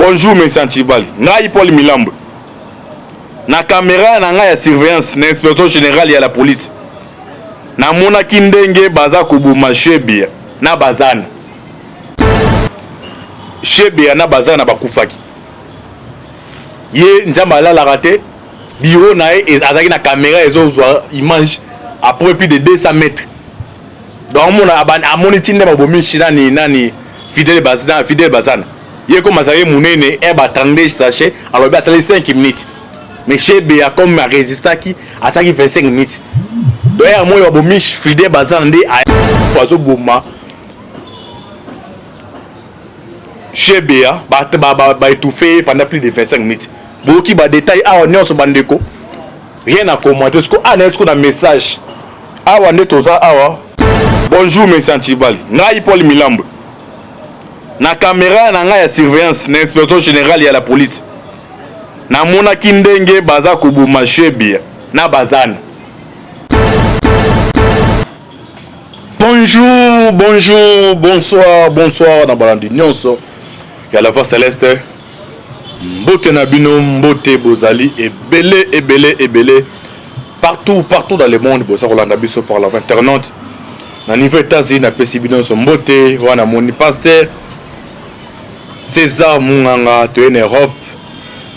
Bonjour monsieur Antibali, ngai Paul Milambo na camera na ngai ya surveillance na inspection générale ya la police namonaki ndenge baza koboma Shebia na Bazana. Shebia na Bazana bakufaki. Ye Nzambe alalaka te, bureau na ye azalaki na camera ezozwa image après plus de 200 mètres. Donc amona amoni ti nde babomi nani nani Fidèle Bazana, Fidèle Bazana. Ye comme azalaki munene, e ba 32 sachet, alobi asali 5 minutes. Mais Shebeya comme a résistaki, asalaki 25 minutes. Donc ye amoni babomi Fidèle Bazana nde azoboma Shebeya, ba ba ba, ba étouffer pendant plus de 25 minutes. Boyoki ba détails awa nyonso bandeko. Rien à commenter. Siko ana siko na message. Awa nde toza awa. Bonjour monsieur Antibali. Ngai Paul Milambo. Na camera na ngai ya surveillance na inspection générale ya la police. Namonaki ndenge baza koboma Shebia na Bazana. Bonjour, bonjour, bonsoir, bonsoir na balandi nyonso ya la voix céleste. Mbote na bino, mbote bozali ebele ebele ebele partout partout dans le monde boza kolanda biso par la internaute na niveau États-Unis. Napesi bino nyonso mbote wana. Moni pasteur César Munganga toye na Europe,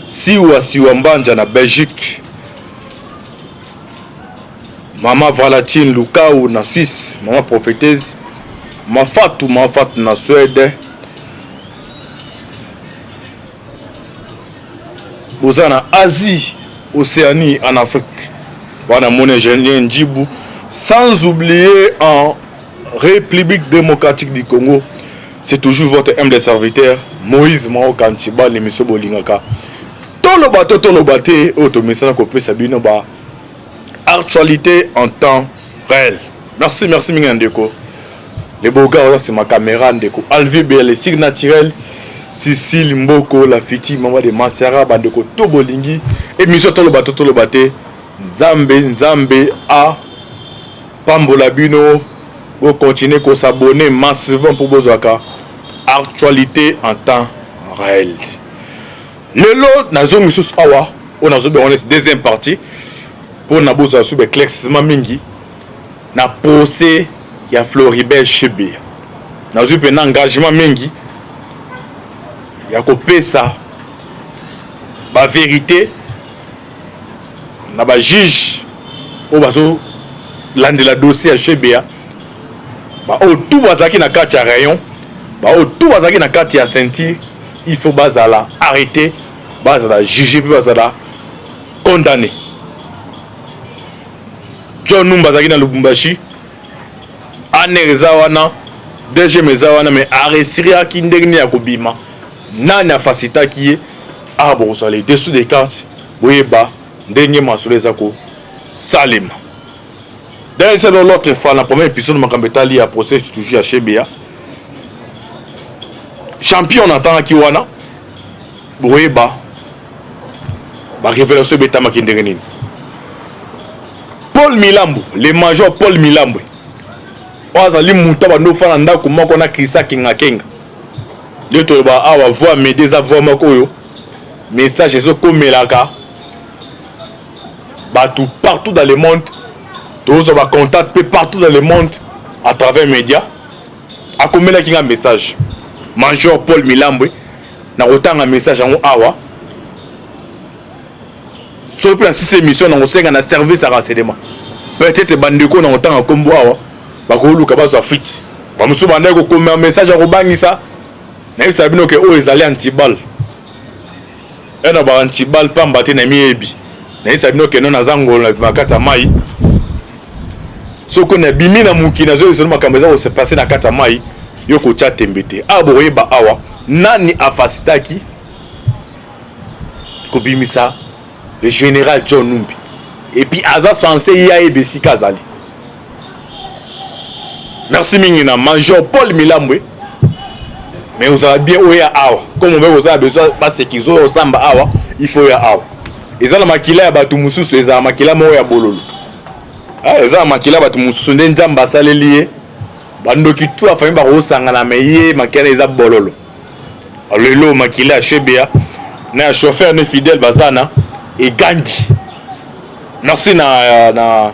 Siwa Siwa Mbanja na Belgique, Mama Valatine Lukau na Suisse, mama prophétesse Mafatu Mafatu na Suède, boza na Asie, Océanie, en Afrique wana moni ingénieur Njibu, sans oublier en République démocratique du Congo. C'est toujours votre humble serviteur Moïse Maoka Ntiba, l'émission bolingaka toloba to toloba te, oyo tomesana kopesa bino ba actualité en temps réel. Merci, merci mingi na ndeko le boga oza nsima caméra, ndeko Alvi Bele Sig Naturel, Cécile Mboko la fiti mama de Masera. Bandeko to bolingi émission toloba to toloba te, Nzambe Nzambe a pambola bino. Bocontinue kos'abonner massivement mpo bozwaka actualité en temps réel. Lelo nazongi lisusu awa oyo nazobenga wana deuxième partie mpona bozwa su baéclaircissement mingi na procès ya Floribert Chebeya. Nazwi mpena engagement mingi ya kopesa bavérité na bajuge oyo bazolandela dossier ya Chebeya, baoyo tout bazalaki na kati ya rayon, baoyo tout bazalaki na kati ya ceinture. Il faut bazala arrêté, bazala juge mpe bazala condamné. John Numba azalaki na Lubumbashi, aner eza wana, DGM eza wana, mais aresiriaki ndenge nini ya kobima? Nani afacilitaki ye? Awa bokozala les dessous des cartes, boyeba ndenge masolo eza kosalema. D'ailleurs, l'autre fois na premier épisode, makambo etali ya procès toujours ya Chebeya champion natangaki wana, boyeba barévélation ebetamaki ndenge nini. Paul Milambo, le major Paul Milambwe, oyo azali moto abandi ofanda ndako moko na Krista Kengakenga, nde toloba awa voix média eza voix moko oyo message ezokomelaka bato partout dans le monde. Tozwa bacontact mpe partout dans le monde à travers média. Akomelaki nga message, major Paul Milambwe. Na kotanga message yango awa, soki mpe na sisi émission, na kosenga na service ya renseignement, peut-être bandeko na kotanga nkombo awa bakoluka bazwa fuite. Bamosusu bandaki kokomela message ya kobangisa. Nayebisa bino ke oyo ezali antibal ena ba antibal pamba te. Na miyebi, nayebisa bino ke no naza ngolo na kati ya mai. Soki nabimi na mokili, nazoyebisa bino makambo eza kose passer na kati ya mai. Yo kotya tembe te. Awa bokoyeba awa nani afacilitaki kobimisa le général John Numbi, et puis aza censé ye ayeba esika azali. Merci mingi na major Paul Milambwe. Mais ozala bien oya awa, comme obe kozala besoin basécuriser oyo osamba awa, il faut oya awa. Eza na makila ya bato mosusu, ezala makila moko ya bololo. Eza na makila ya bato mosusu nde Nzambe asaleli ye. Bandoki tu ya famille bakosangana, mais ye makila eza bololo. Lelo makila ya Chebeya na ya chauffeur ne fidèle Bazana egangi. Merci na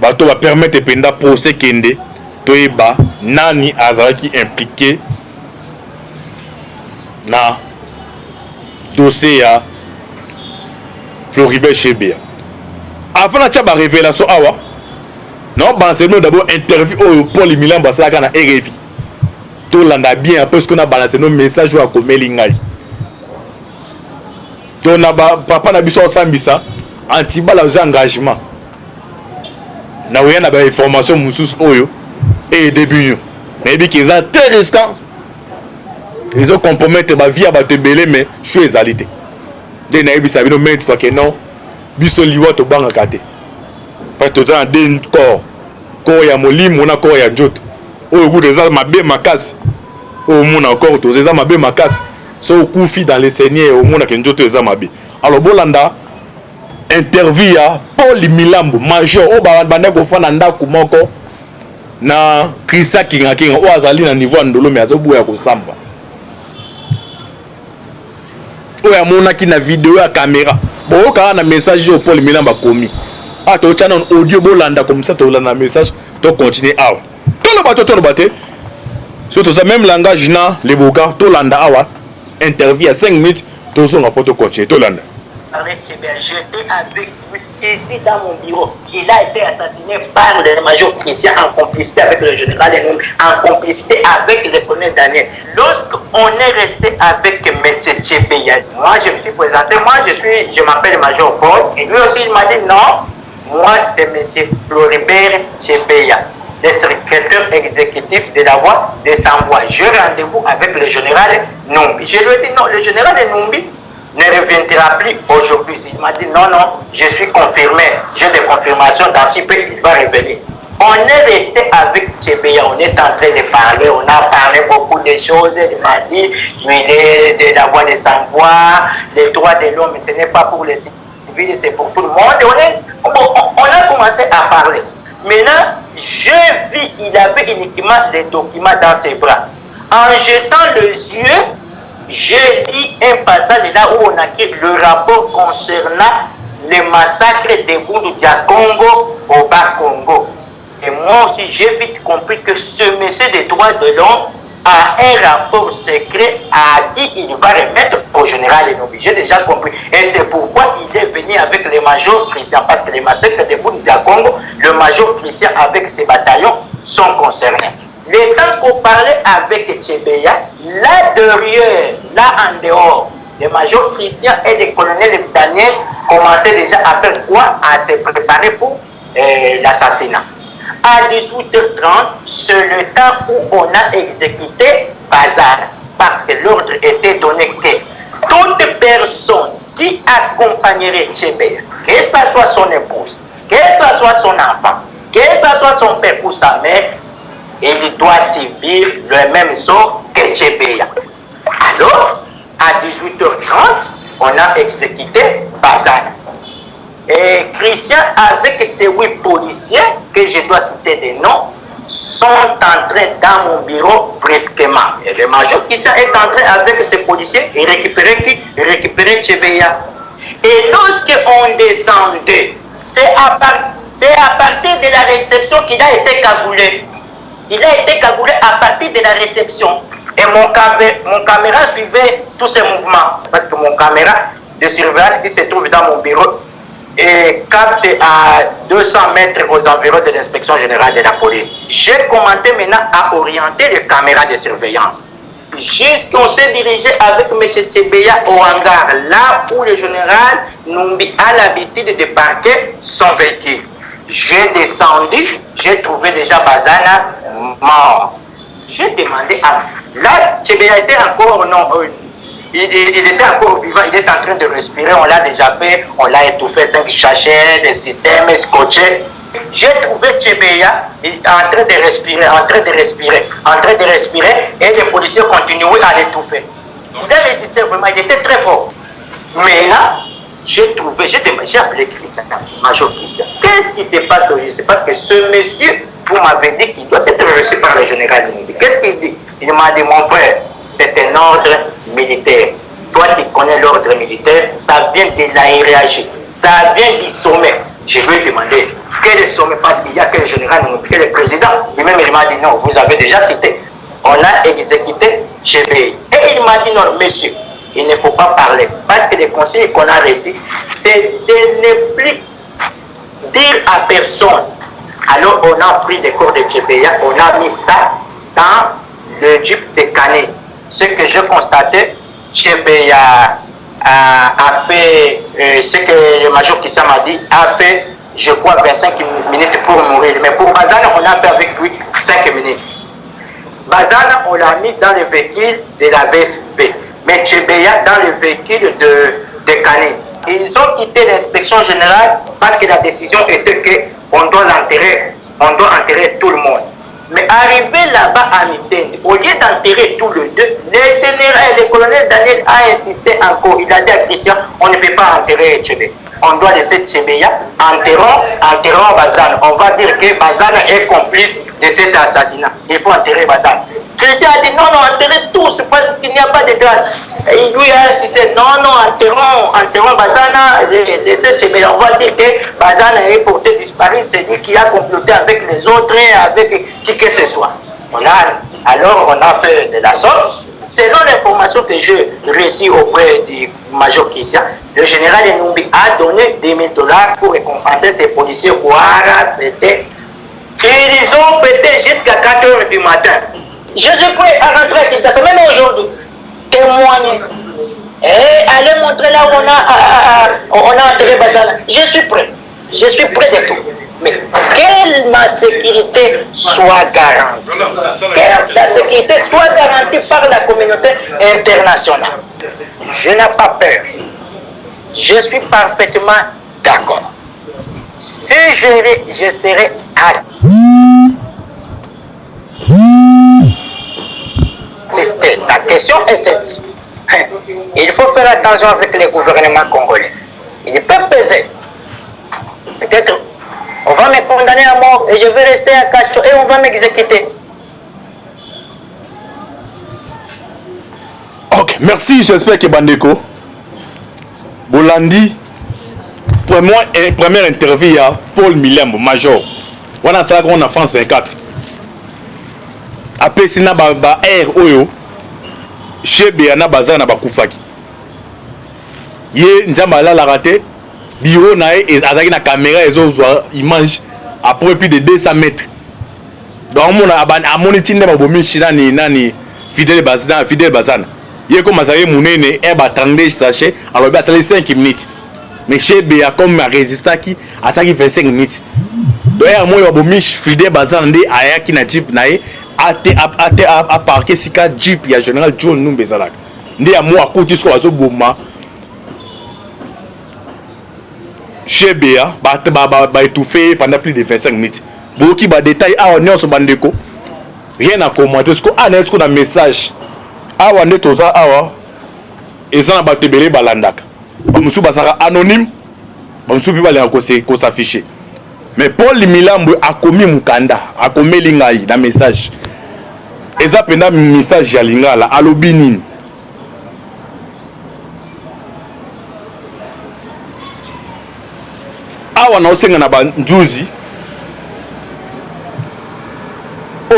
bato ba permettre mpenza procès kende toyeba nani azalaki impliqué na dossier ya Floribert Chebeya. Avant natia ba révélation awa, na balancer bino d'abord interview oyo Paul Milambo asalaka na RFI. Tolanda bien, après ce qu'on a balancé nos messages oyo akomeli ngai to na ba papa na biso osambisa antibala oza engagement na oya na ba information mosusu oyo eyede bino. Nayebi ke eza très risquant, ezo compromettre ba vie ya bato ebele, mais choix ezali te. Nde nayebisa bino maintes fois ke non, biso liwa tobangaka te, parce toza na deux corps, corps ya molimo na corps ya nzoto. Oyo kuta eza mabe makasi, oyo omona corps toza eza mabe makasi. So okufi dans le Seigneur, omonaka nzoto eza mabe. Alors bolanda interview ya Paul Milambo, major oyo babanda kofanda ndako moko na Christian Kingakinga, oyo azali na niveau ya ndolo me azoboya kosamba, oyo amonaki na video ya caméra. Boyokaka na message oyo Paul Milambo akomi. Ah, totya nano audio, bolanda comme ça tolanda na message, tocontinue awa. Toloba to toloba te, so toza même langage na leboka. Tolanda awa interview ya 5 minutes, tozonga mpo tocontinue. Tolanda. J'étais avec lui ici dans mon bureau. Il a été assassiné par le major Christian en complicité avec le général Enoum, en complicité avec le colonel Daniel. Lorsqu'on est resté avec M. Chebeya, moi je me suis présenté, moi je m'appelle Major Paul, et lui aussi il m'a dit non, moi c'est M. Floribert Chebeya, le secrétaire exécutif de la voix de Sans-Voix. J'ai rendez-vous avec le général Numbi. Je lui ai dit non, le général Numbi ne reviendra plus aujourd'hui. Il m'a dit non, non, je suis confirmé, j'ai des confirmations, dans si peu, il va revenir. On est resté avec Chebeya, on est en train de parler, on a parlé beaucoup de choses. Il m'a dit, il est de la voix de sans-voix, les droits de l'homme, ce n'est pas pour les civils, c'est pour tout le monde. On a commencé à parler. Maintenant, je vis, il avait uniquement les documents dans ses bras. En jetant les yeux, je lis un passage là où on a écrit le rapport concernant le massacre de Bundu dia Congo au Bas-Congo. Et moi aussi, j'ai vite compris que ce monsieur des droits de l'homme a un rapport secret à qui il va remettre au général Enobi. J'ai déjà compris. Et c'est pourquoi il est venu avec le major Christian. Parce que les massacres de Bundu dia Congo, le major Christian avec ses bataillons sont concernés. Le temps qu'on parlait avec Chebeya, là derrière, là en dehors, le major Christian et le colonel Daniel commençaient déjà à faire quoi? À se préparer pour l'assassinat. À 18h30, c'est le temps où on a exécuté Bazar, parce que l'ordre était donné que toute personne qui accompagnerait Chebeya, que ce soit son épouse, que ce soit son enfant, que ce soit son père ou sa mère, il doit subir le même sort que Chebeya. Alors, à 18h30, on a exécuté Bazar. Et Christian, avec ses 8 policiers, que je dois citer des noms, sont entrés dans mon bureau brusquement. Et le major Christian est entré avec ses policiers et récupérait qui? Récupérait Chebeya. Et lorsqu'on descendait, c'est à partir de la réception qu'il a été cagoulé. Il a été cagoulé à partir de la réception. Et mon caméra suivait tous ces mouvements. Parce que mon caméra de surveillance qui se trouve dans mon bureau et capte à 200 mètres aux environs de l'inspection générale de la police. J'ai commenté maintenant à orienter les caméras de surveillance. Jusqu'on s'est dirigé avec M. Chebeya au hangar, là où le général Numbi a l'habitude de parquer son véhicule. J'ai descendu, j'ai trouvé déjà Bazana mort. J'ai demandé à... Là, Chebeya était encore... Non, il était encore vivant, il est en train de respirer, on l'a déjà fait, on l'a étouffé, 5 sachets, des systèmes scotchés. J'ai trouvé Chebeya en train de respirer, en train de respirer, en train de respirer, et les policiers continuaient à l'étouffer. Il a résisté vraiment, il était très fort. Mais là, j'ai trouvé, j'ai appelé Christian, Major Christian. Qu'est-ce qui se passe aujourd'hui? Parce que ce monsieur, vous m'avez dit qu'il doit être reçu par le général Numbi. Qu'est-ce qu'il dit? Il m'a dit, mon frère, c'est un ordre militaire. Toi, tu connais l'ordre militaire, ça vient de la hiérarchie, ça vient du sommet. Je vais demander quel sommet, parce qu'il y a quel général, quel président. Lui-même, il m'a dit non, vous avez déjà cité. On a exécuté GBI. Et il m'a dit non, monsieur, il ne faut pas parler. Parce que les conseils qu'on a reçus, c'est de ne plus dire à personne. Alors on a pris des corps de Tchebeya, on a mis ça dans le jeep de Canet. Ce que je constatais, Tchebeya a, a fait euh, ce que le major Kissa m'a dit, a fait, je crois, 25 minutes pour mourir. Mais pour Bazana, on a fait avec lui 5 minutes. Bazana, on l'a mis dans le véhicule de la VSP. Mais Tchebeya dans le véhicule de, de Canet. Ils ont quitté l'inspection générale parce que la décision était qu'on doit l'enterrer. On doit enterrer tout le monde. Mais arrivé là-bas à Mitendi, au lieu d'enterrer tous les deux, le général, le colonel Daniel a insisté encore. Il a dit à Christian, on ne peut pas enterrer Tchébé. On doit laisser Tchébeya, enterrons, enterrons Bazan. On va dire que Bazan est complice de cet assassinat. Il faut enterrer Bazan. Christian a dit non, non, enterrez tous parce qu'il n'y a pas de traces. Et lui a insisté, non, non, enterrons, enterrons Bazana, laissez Tchébeya. On va dire que Bazana est porté disparu, c'est lui qui a comploté avec les autres, avec qui que ce soit. On a, alors on a fait de la sorte. Selon l'information que j'ai reçue auprès du major Kissia, le général Enoumbi a donné 2 000 dollars pour récompenser ses policiers Ouara, Pété. Ils ont pété jusqu'à 4 heures du matin. Je suis prêt à rentrer à Kinshasa, même aujourd'hui, témoigner. Et aller montrer là où on a, on a enterré Bazana. Je suis prêt. Je suis prêt de tout. Mais que ma sécurité soit garantie. Que la sécurité soit garantie par la communauté internationale. Je n'ai pas peur. Je suis parfaitement d'accord. Si je, je serai assisté. La question est cette. Il faut faire attention avec les gouvernements congolais. Ils peuvent peser. Peut-être on va me condamner à mort et je vais rester à cachot et on va m'exécuter. Ok, merci, j'espère que Bandeko, Bolandi, première, eh, première interview ya Paul Milembo, major. Wana asalaka ngo na France 24. Apesi na ba, ba air oyo Shebeya na Bazana bakufaki. Ye Nzambe alalaka te, bureau na ye azalaki na caméra ezozwa image après plus de 200 mètres. Donc amona amoni ti nde babomi nani nani Fidèle Bazana, Fidèle Bazana. Ye comme azalaki munene, e ba 32 sachet, alobi asali 5 minutes. Mais Shebeya comme a résistaki, asalaki 25 minutes. Donc ye amoni babomi Fidèle Bazana nde ayaki na jeep na ye ate ate aparke sika jeep ya général John Numbi ezalaka. Nde ya mo akuti sikoyo bazoboma Shebeya ba ba ba étouffer pendant plus de 25 minutes. Boyoki ba détails awa nyonso bandeko. Rien à commenter siko awa naye siko na message. Awa nde toza awa eza na bato ebele balandaka. Ba mosusu bazalaka anonyme, ba mosusu mpe balingaka ko s'afficher. Mais Paul Milambwe akomi mukanda, akomeli ngai na message. Eza mpenza message ya lingala, alobi nini? Awa naosenga na banzuzi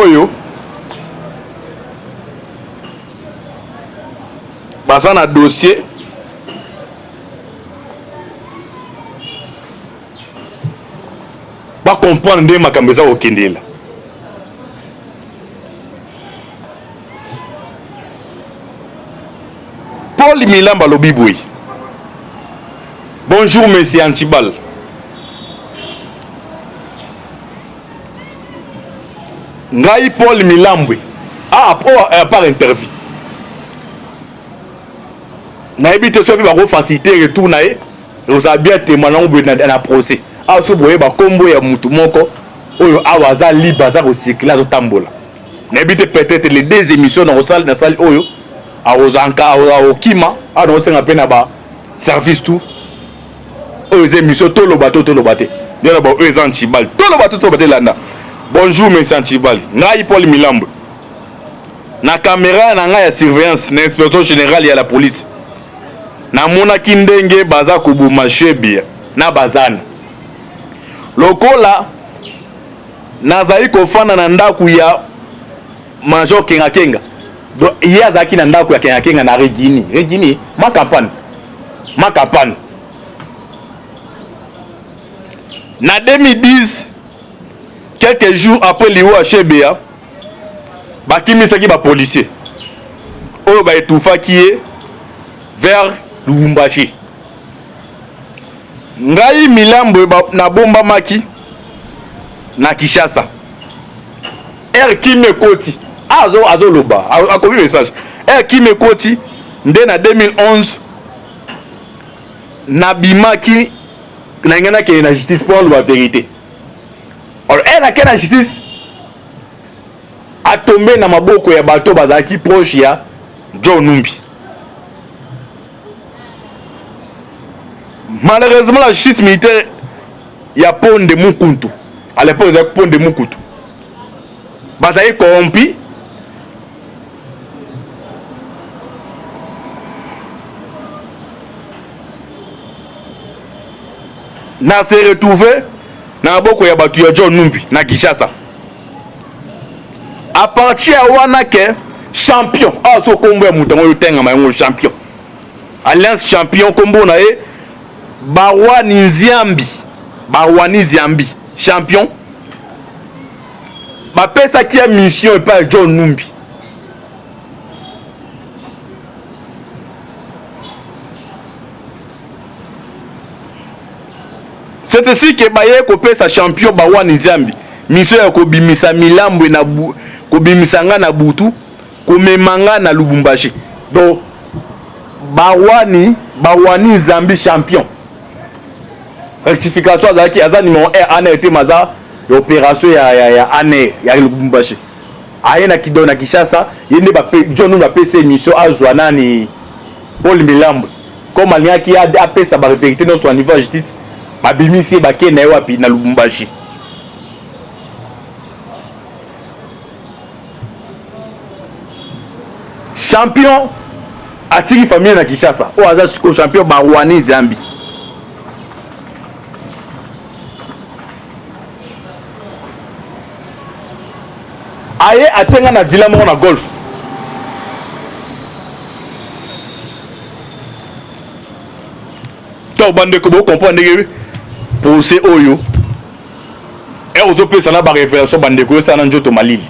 oyo baza na dossier ba comprendre nde makambo eza kokendela. Paul Milamba alobi boye. Bonjour monsieur Antibal. Ngai Paul Milambwe. Ah, oh, à part interview. Nayebi te soki bako faciliter retour na ye ekozala bien témoin nango boye na procès. Awa soki boyeba kombo ya mutu moko oyo awa aza libre aza ko circuler azotambola. Nayebi te peut-être les deux émissions na kosala na salle oyo akozanka akokima awa nakosenga mpe na ba service tout oyo eza émission toloba to toloba te nde na ba oyo eza Antibal toloba to toloba te landa. Bonjour monsieur Antibal, ngai Paul Milambwe. Na camera na ngai ya surveillance na inspection générale ya la police, namonaki ndenge baza koboma Shebia na Bazana. Lokola nazali kofanda na ndako ya Major Kenga Kenga, donc ye azalaki na ndako ya Kenga Kenga na Regini, Regini ma campagne, ma campagne. Na 2010, quelques jours après liwa ya Shebea, bakimisaki ba policiers oyo ba etouffaki ye vers Lubumbashi. Ngai Milambwe nabombamaki na Kinshasa. Heure kimia ekoti, azo azoloba, akomi message. Heure kimia ekoti nde na 2011 nabimaki na ngai nakende na justice mpo naloba verite. Alors heure nakende na justice, atombe na maboko ya bato bazalaki proche ya John Numbi. Malheureusement, la justice militaire ya Ponde Mukuntu, à l'époque ezalaki Ponde Mukutu, bazalaki corrompu. Na se retrouver na maboko ya bato ya John Numbi na Kinshasa. À partir ya wana ke champion awa, so kombo ya moto yango oyo otengama yango champion, alliance champion, kombo na ye Barwani Nziambi, Barwani Nziambi champion, bapesaki ya mission epai ya John Numbi. C'est ainsi que baye kopesa champion Bawani Nzambi mission ya kobimisa Milambwe na bu, kobimisa nga na butu, komema nga na Lubumbashi. Donc Bawani Nzambi champion. Rectification, azalaki aza numéro 1 ANR te, maza ya opération ya ANR ya Lubumbashi. Aye na Kido na Kinshasa, ye nde ba John Numbi apesa mission azwa nani Paul Milambwe. Comme alingaki apesa ba vérité nyonso na niveau ya justice, babimisi ye, bakei na ye wapi? Na Lubumbashi. Champion atiki famille na Kinshasa, oyo aza sikoyo champion Barwani Nzambi. Aye atie nga na villa moko na golf. To bandeko, bo comprendre ndenge procès oyo e ozopesa na ba révélation, bandeko, osala na nzoto malili.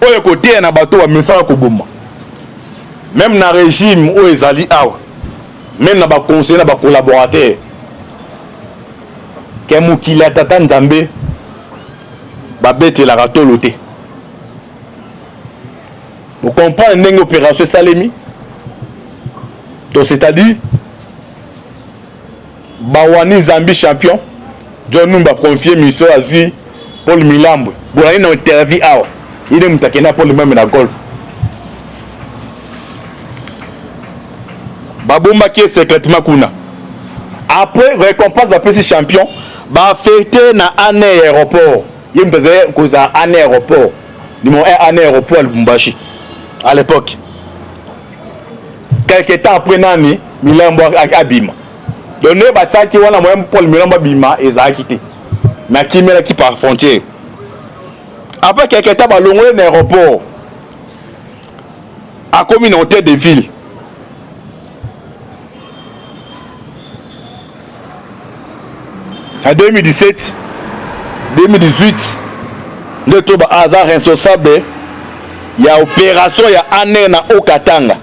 Oyo koteya na bato bamesaka koboma, même na régime oyo ezali awa, même na baconseiller, na bacollaborateur, ke mokili ya tata Nzambe babetelaka tolo te. Bocomprendre ndenge opération esalemi. Donc c'est-à-dire Bawani Zambi champion, John Numba confié mission, azwi Paul Milambwe. Bolandi na interview awa, ye nde moto akenda Paul Milambwe na golf, babombaki ye secrètement kuna. Après récompense bapesi champion, baaffecté na ane aéroport. Ye moto azali kozala ane aéroport, numéro 1 ane aéroport ya Lubumbashi à l'époque. Quelque temps après, nani Milambo abima. Donc nde batiaki wana, moyen Paul Milambo abima ezalaki te, mais akimelaki par frontière. Après quelque temps, balongoli na aéroport, akomi na hôtel de ville. Na 2017 2018 nde to ba aza responsable ya opération ya ANR na Haut-Katanga.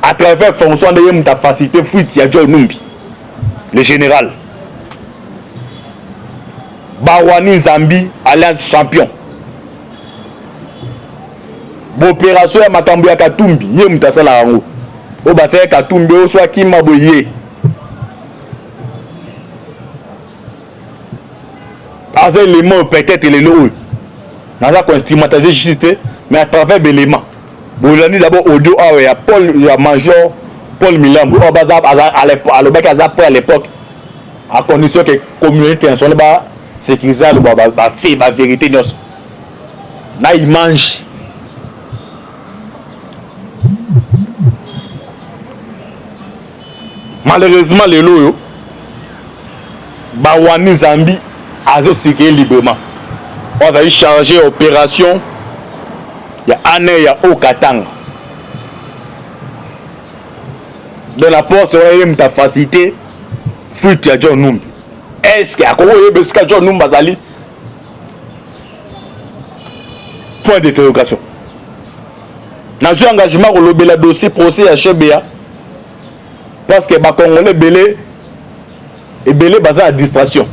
À travers fonction nde ye moto afacilité fuite ya John Numbi, le général Barwani Zambi alliance champion. Baopération ya makambo ya Katumbi, ye moto asalaka yango. Oyo basali Katumbi, oyo so akima boye, ye aza élément oyo. Peut-être lelo oyo naza koinstrumentaliser justice te, mais à travers baélément bolandi d'abord audio awa ya Paul, ya major Paul Milambo, oyo baza alobaki aza prêt à l'époque. À condition que communauté internationale ba sécuriser aloba ba, ba fait ba vérité nyonso na image. Malheureusement lelo oyo bawani Zambi azosirkule librement, oyo azali chargé ya opération ya ANR ya Haut-Katanga. Donc la poste wana ye moto afacilité fuite ya John Numbi. Est ce que akoki koyeba esika John Numbi azali? Point d'interrogation. Nazwi engagement kolobela dossier procès ya Chebeya parce que bacongolais ebele ebele baza na distraction.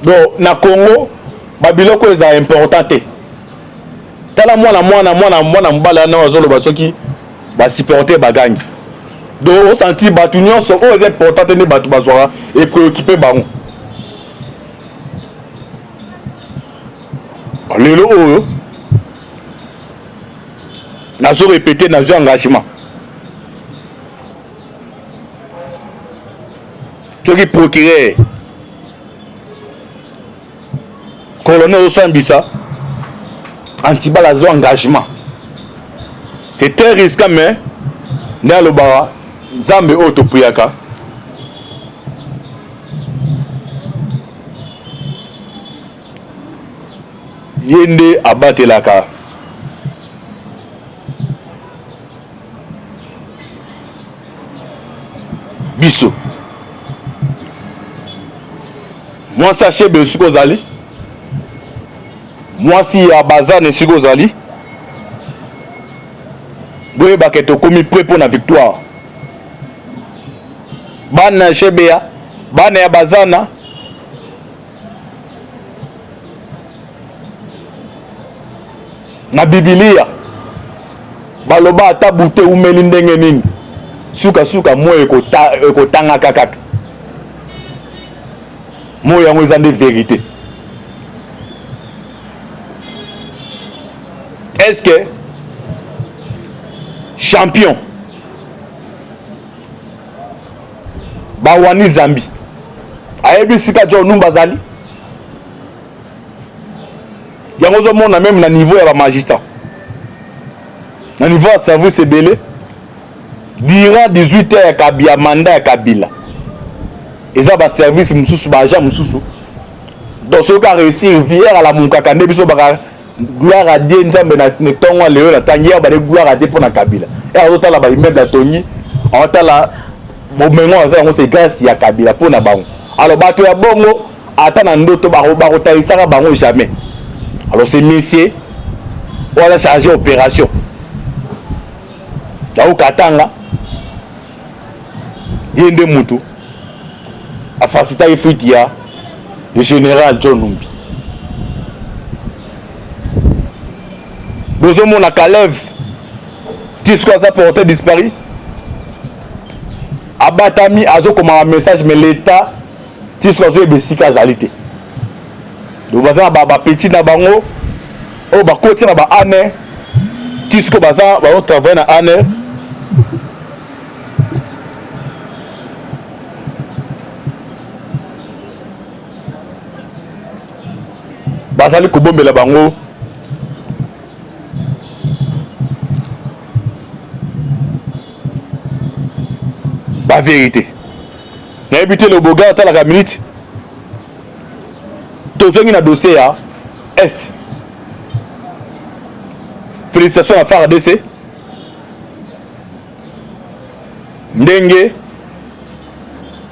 Donc na Congo babiloko eza important te. Tala mwana mwana mwana mwana mobali wana azoloba soki basupporter bagangi. Donc osanti bato nyonso oyo eza important te nde bato bazwaka epréoccupe bango. Lelo oyo nazo répéter, nazwi engagement soki procureur colonel osambisa antibal azwa engagement, c'est très risquant, mais nde alobaka Nzambe oyo topriaka ye nde abatelaka biso. Mwasi ya Shebe esika ozali, mwasi ya Bazana esika ozali, boyebaka tokomi prêt mpo na victoire. Bana ya Shebea, bana ya Bazana, na Bibilia baloba ata bute umeli ndenge nini, sukasuka moi ekotangaka kaka. Moi yango eza nde vérité. Est-ce que champion bawani Zambi ayebi sika John Numba azali? Yango ozomona meme na niveau ya bamagistrat, na niveau ya service ebele, durant 18 heures ya Kabila, mandat ya Kabila, eza baservice mosusu, baagent mosusu. Donc soki aréussir hier, alamukaka nde biso baka gloire à Dieu, Nzambe na ntongo lelo natangi ya bade gloire à Dieu mpo na Kabila. E azotala baimmeuble atongi, aotala bomengo aza yango, c'est grâce ya Kabila mpo na bango. Alors bato ya bongo ata na ndoto bakotalisaka bango jamais. Alors ce monsieur oyo aza chargé opération ya Katanga, ye nde mutu afacilitaki fuite ya le général John Numbi. Bozomona Kalev tisco aza porté disparu, abatami, azokomaka message, mais l'état tisco azoyeba esika azali te. Donc baza na bapetit na bango oyo bakoti na ba ane tisco, baza bazotravaille na ane. Bazali kobombela bango bavérité. Nayebi te, loboga atalaka minute. Tozongi na dossier ya est. Félicitation na FARDC ndenge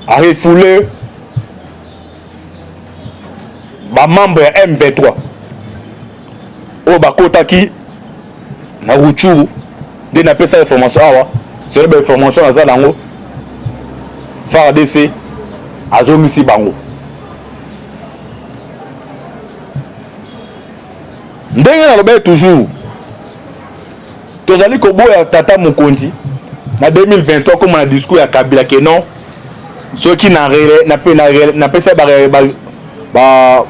arefoulé bamembre ya M23 oyo bakotaki na Rutshuru. Nde napesa information awa, selo bainformation naza nango, FARDC azongisi bango. Ndenge nalobaki toujours, tozali koboya tata mokonzi na 2023 koma na discours ya Kabila ke non, soki napesa ba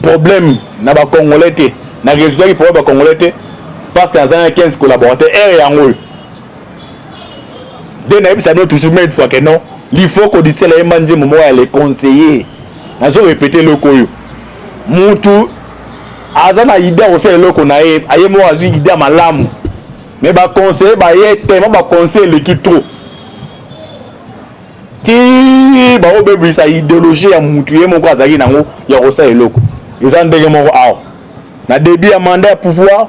problème na bacongolais te, na résoudaki problème bacongolais te parce que naza na 15 collaborateur. Ere yango oyo. Nde nayebisa bino toujours maintes fois que non, Lifoko du ciel ayemba nzembo moko ya les conseillers. Nazo répéter eloko oyo. Mutu aza na idée ya kosala eloko na ye, aye moko azwi idée ya malamu. Mais ba conseillers baye tellement ba conseils eleki trop. Ti baobebisa idéologie ya mutu ye moko azalaki nango ya kosala eloko. Eza ndenge moko awa. Na début ya mandat ya pouvoir,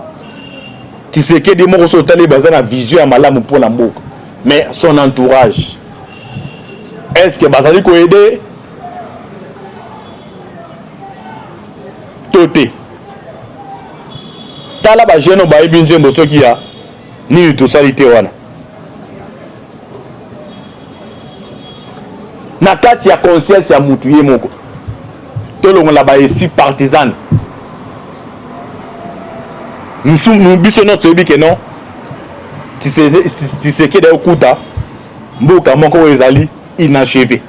Tshisekedi moko soki otali baza na vision ya malamu mpo na mboka. Mais son entourage, est-ce que bazali ko aider to te? Tala ba jeunes bayebi nzembo soki ya nini tosali te wana. Na kati ya conscience ya mutu ye moko, tolongola ba esprit partisan. Nous biso nyonso toyebi ke non, Tshisekedi ayokuta mboka moko oyo ezali inachevé.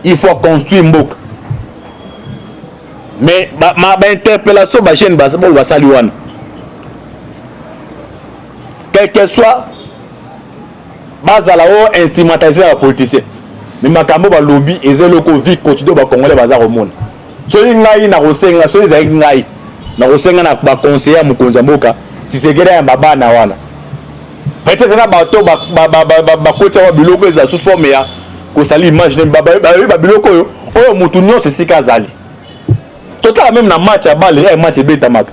Il faut construire mboka. Mais ba, ma, ba interpellation ba jeunes oyo basali wana, quel que soit bazala oyo instrumentaliser ya politicien, mais makambo balobi eza eloko vie quotidienne ba congolais baza komona. Soki ngai nakosenga, soki ezalaki ngai nakosenga na ba conseiller ya mokonzi ya mboka Tshisekedi ayamba bana wana, peut-être na bato bakoti yango biloko ezala sous forme ya kosala image, bayebi ba biloko oyo oyo motu nyonso esika azali. Totala même na match ya balle, ya match ebetamaka,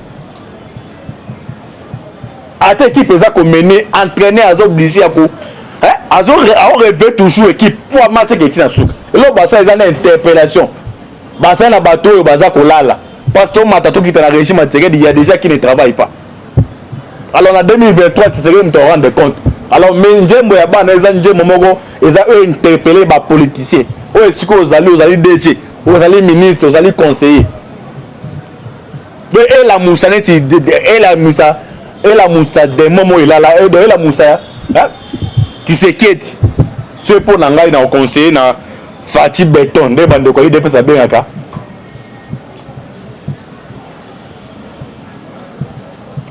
ata équipe eza komene, entraîneur aza obligé ya ko azo rêver toujours équipe po match eketi na suka. Eloko basala eza na interpellation, basala na bato oyo baza kolala, parce que tomata tokita na régime ya Tshisekedi, il y a déjà qui ne travaille pas. Alors na 2023 Tshisekedi moto rendre compte. Alors mais nzembo ya bana eza nzembo moko eza oyo interpeller ba politicien oyo esika ozali, ozali DG, ozali ministre, ozali conseiller, donc elamusa neti elamusa elamusa demo moko elala, donc elamusa Tshisekedi. Soki mpo na ngai na conseiller na Fatshi Beton, nde bandeko ya UDPS abengaka,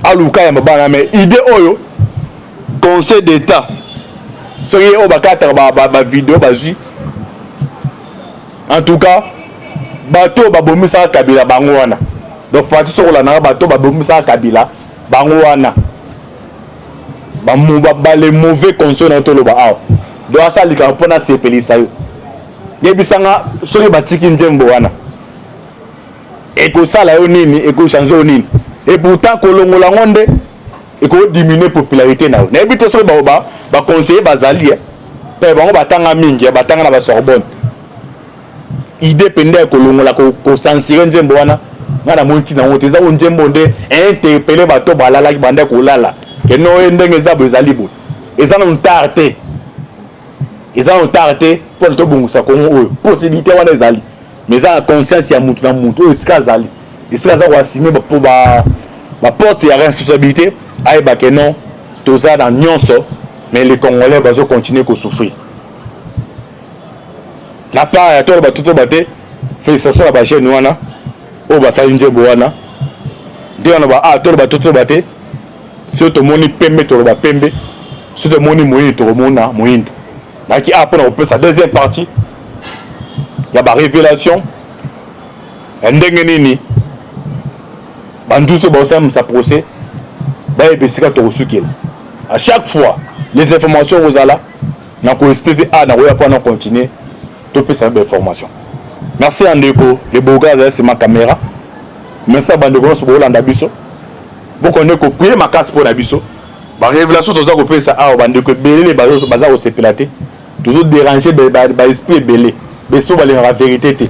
aluka ya mabana. Mais idée oyo, conseil d'état soki oyo bakataka bavideo bazwi, en tout cas bato oyo babomisaka Kabila bango wana. Donc Fatshi, soki olandaka bato oyo babomisaka Kabila bango wana, bale mauvais conseil na toloba awa. Donc asala likambo mpona asepelisa yo, yebisanga soki batiki nzembo wana ekosala yo nini, ekochange yo nini? Et pourtant kolongola yango nde ekodiminuer popularité na yo. Nayebi te soki baconseiller bazali mpe bango batanga mingi, batanga na basorbonne. Idée mpenza ya kolongola, kocensurer nzembo wana, nga namoni ntina yango te. Eza ko nzembo nde interpeller bato balalaki, banda kolala keno oyo ndenge eza boye, ezali boye. Eza nanu tard te, eza nanu tard te mpona tobongisa Kongo oyo. Possibilité wana ezali, mais eza na conscience ya mutu na mutu oyo esika azali, esika aza koassumer po baposte ya responsabilité, ayeba ke non, toza na nyonso, mais les Congolais bazocontinue kosouffrir. Na part ya toloba totoba te, félicitation na bajeune wana oyo basali nzembo wana. Nde wana ba ah, toloba totoba te, soki tomoni pembe toloba pembe, soki tomoni moyindo tokomona moyindo. Nayaki a mpona kopesa deuxième partie ya barévélation ya ndenge nini bandusu baosalamisa procès, bayeba esika tokosukela. À chaque fois les informations kozala na kohésiter te, a nakoya mpo na continuer topesa bainformation. Merci ya ndeko Leboga azali nsima caméra. Merci ya bandeko nyonso boolanda biso, bokonde koprier makasi mpo na biso. Barévélation toza kopesa awa, bandeko ebele baza kosepela te, tozodéranger baesprit ebele, baesprit balingaka vérité te.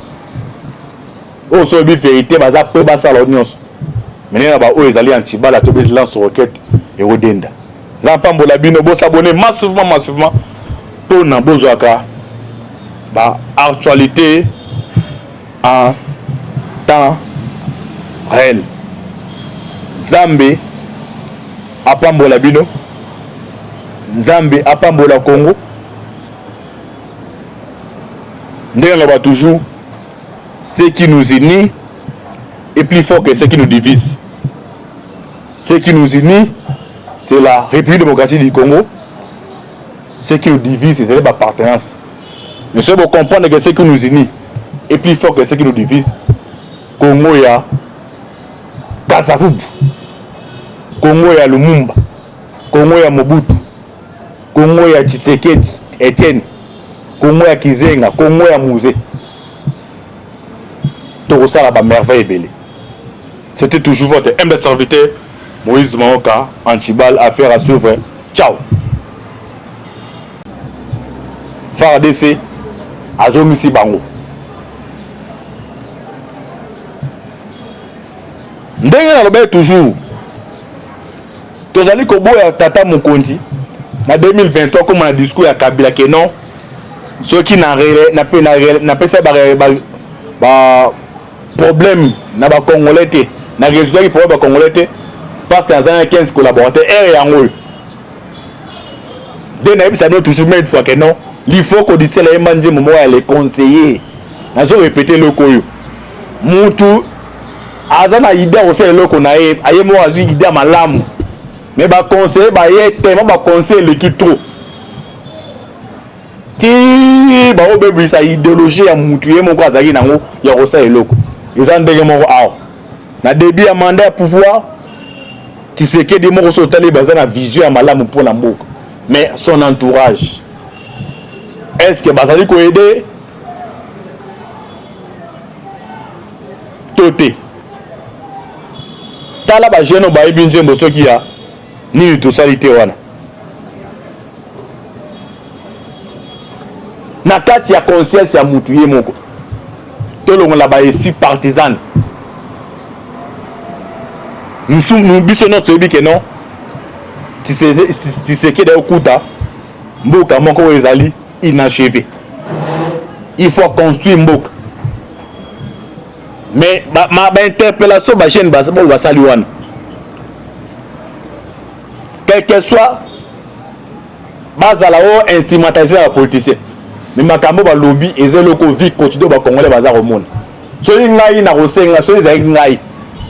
Oyo so oyebi vérité, baza mpe basala nyonso mene na baoyo ezali antibala to lance roquette ekodenda. Nzambe pambola bino, bos'abonner massivement, massivement mpona bozwaka baactualité en temps réel. Nzambe apambola bino, Nzambe apambola Congo. Ndenge naloba toujours, ce qui nous unit est plus fort que ce qui nous divise. Ce qui nous unit, c'est la République démocratique du Congo. Ce qui nous divise ezali ba appartenance. Mais soki bo comprendre que ce qui nous unit est plus fort que ce qui nous divise, Congo ya Kasavubu, Congo ya Lumumba, Congo ya Mobutu, Congo ya Tshisekedi Etienne, Congo ya Kizenga, Congo ya Mzee, tokosala ba merveille ebele. C'était toujours votre humble serviteur Moïse Maoka, Anchibal, affaire à suivre. Ciao. FARDC azongisi bango. Ndenge nalobaki toujours, tozali koboya tata mokonzi na 2023 koma na discours ya Kabila ke non, soki napesa ba problème na ba congolais te, na résoudaki problème ba congolais te parce que naza na 15 collaborateurs. Ere yango oyo nde nayebisa bino toujours maintes fois que non, il faut kodisela ye nzembo moko ya les conseillers. Nazo répéter eloko oyo, mutu aza na idée akosala eloko na ye, aye moko azwi idée ya malamu, mais baconseiller baye tellement, baconseil eleki trop ti baobebisa idéologie ya mutu ye moko azalaki nango ya kosala eloko. Eza ndenge moko awa na début ya mandat ya pouvoir Tshisekedi moko. So otali, baza na vision ya malamu mpona mboka, mais son entourage, est ce que bazali koaider to te? Tala bajeune oyo bayebi nzembo soki ya nini tosali te wana na kati ya conscience ya mutu ye moko. Tolongola baesprit partisan. Biso nyonso toyebi ke non, Tshisekedi ayokuta mboka moko oyo ezali inachevé, il faut construire mboka. Mais bainterpellation ba bajeune oyo basali wana, quel que soit bazala oyo instrumentalisé na bapoliticien, mais makambo balobi eza eloko vie quotidien bacongolais baza komona. Soki ngai nakosenga, soki ezalaki ngai,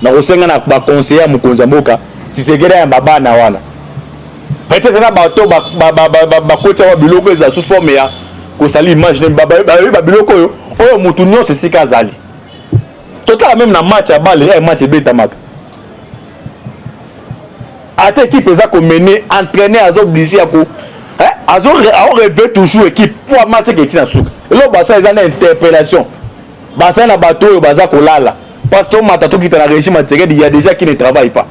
nakosenga na baconseiller ya mokonzi ya mboka Tshisekedi ayamba bana wana, peut-être na bato bakoti awa biloko eza sous forme ya kosala image, bayebi babiloko oyo oyo motu nyonso esika azali. Totala même na match ya balle, ya match ebetamaka, ata équipe eza komener, entraîneur aza obligé ya ko azo rêver toujours équipe po match eketi na suka. Eloko basala eza na interpellation, basala na bato oyo baza kolala, parce que tomata tokita na régime ya Tshisekedi, il y a déjà qui ne travaille pas.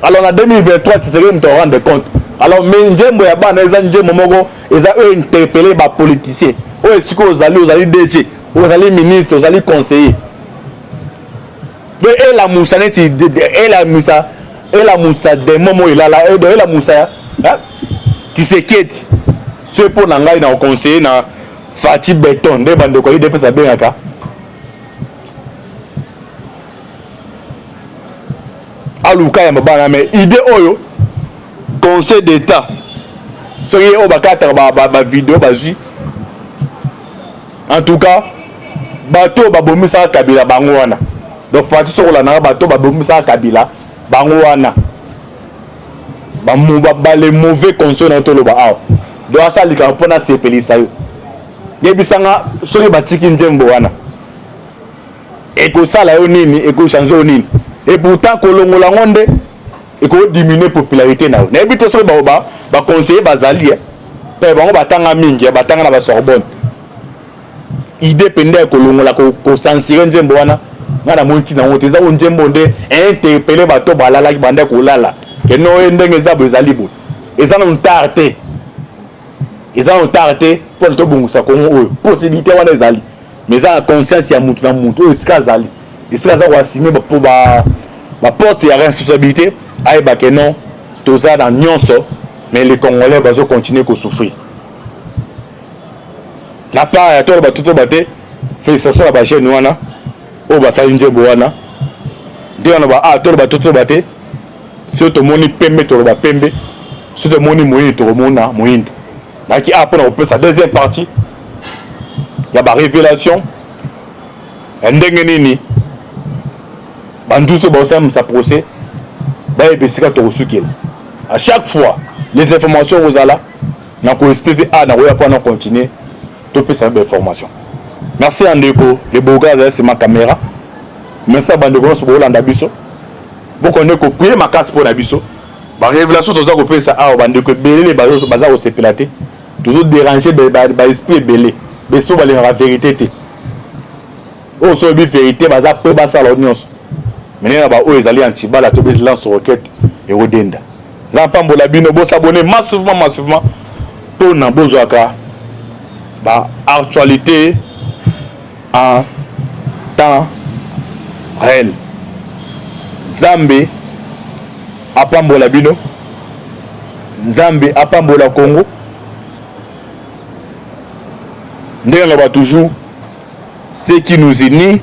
Alors na 2023 Tshisekedi moto rendre compte. Alors mais nzembo ya bana eza nzembo moko eza oyo interpeller bapoliticien oyo esika ozali, ozali DG, ozali ministre, ozali conseiller, donc elamusa neti elamusa démon moko elala, elamusa Tshisekedi. Soki mpo na ngai na koconseiller na Fatshi Béton, nde bandeko ya UDPS abengaka aluka ya mabana, mais idée oyo conseil d'état, soki oyo bakataka bavideo bazwi, en tout cas bato oyo babomisaka Kabila bango wana. Donc Fatshi, soki olandaka bato oyo babomisaka Kabila bango wana, bale mauvais conseil na toloba awa. Donc asala likambo mpona asepelisa yo, yebisanga soki batiki nzembo wana ekosala yo nini, ekochange yo nini? Et pourtant kolongola yango nde ekodiminue popularité na yo. Nayebi te soki baconseiller bazali mpe bango batanga mingi, batanga na basorbonne. Idée mpenza ya kolongola, kocensurer nzembo wana, nga na moni ntina yango te. Eza ko nzembo nde interpeller bato balalaki, banda kolala keno oyo ndenge eza boye, ezali boye. Eza nanu tard te, eza nanu tard te mpona tobongisa Kongo oyo. Possibilité wana ezali, mais eza na conscience ya mutu na mutu oyo esika azali, esika aza koassumer po baposte ya responsabilité, ayeba ke non, toza na nyonso, mais les Congolais bazocontinue kosouffrir. Na part ya toloba totoba te, félicitation na bajeune wana oyo basali nzembo wana. Nde wana ba ah, toloba totoba te, soki tomoni pembe toloba pembe, soki tomoni moyindo tokomona moyindo. Naki a mpona kopesa deuxième partie ya barévélation ya ndenge nini bandusu baosalisa procès, bayeba esika tokosukela. À chaque fois les informations kozala. Nakohésite te a nakoya mpo na continuer topesa ba information. Merci ya ndeko le boga azali nsima caméra. Merci ya bandeko nyonso bokolanda biso, bokonde koprie makasi mpo na biso. Barévélation toza kopesa awa, bandeko ebelele baza kosepela te, tozodéranger baesprit ebele, baesprit balingaka vérité te. Oyo so oyebi vérité, baza prêt basala nyonso. Mene na baoyo ezali antibala to beti lance roquette ekodenda. Nzambe apambola bino, bosabone massivement, massivement, mpona bozwaka baactualité en temps réel. Nzambe apambola bino, Nzambe apambola Congo. Ndenge naloba toujours, ce qui nous unit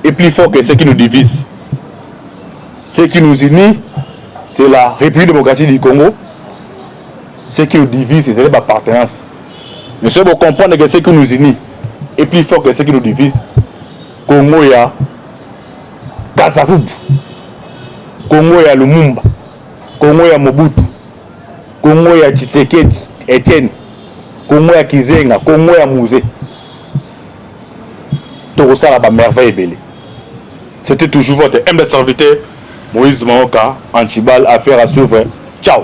est plus fort que ce qui nous divise. Ce qui nous unit, c'est la République démocratique du Congo. Ce qui nous divise, c'est l'appartenance. Mais si vous comprendre que ce qui nous unit est plus fort que ce qui nous divise, Congo ya Kasavubu, Congo ya Lumumba, Congo ya Mobutu, Congo ya Tshisekedi Etienne, Congo ya Kizenga, Congo ya Mzee, tokosala bamerveille ebele. C'était toujours votre humble serviteur Moïse Maoka Anchibal. Affaire à suivre. Ciao.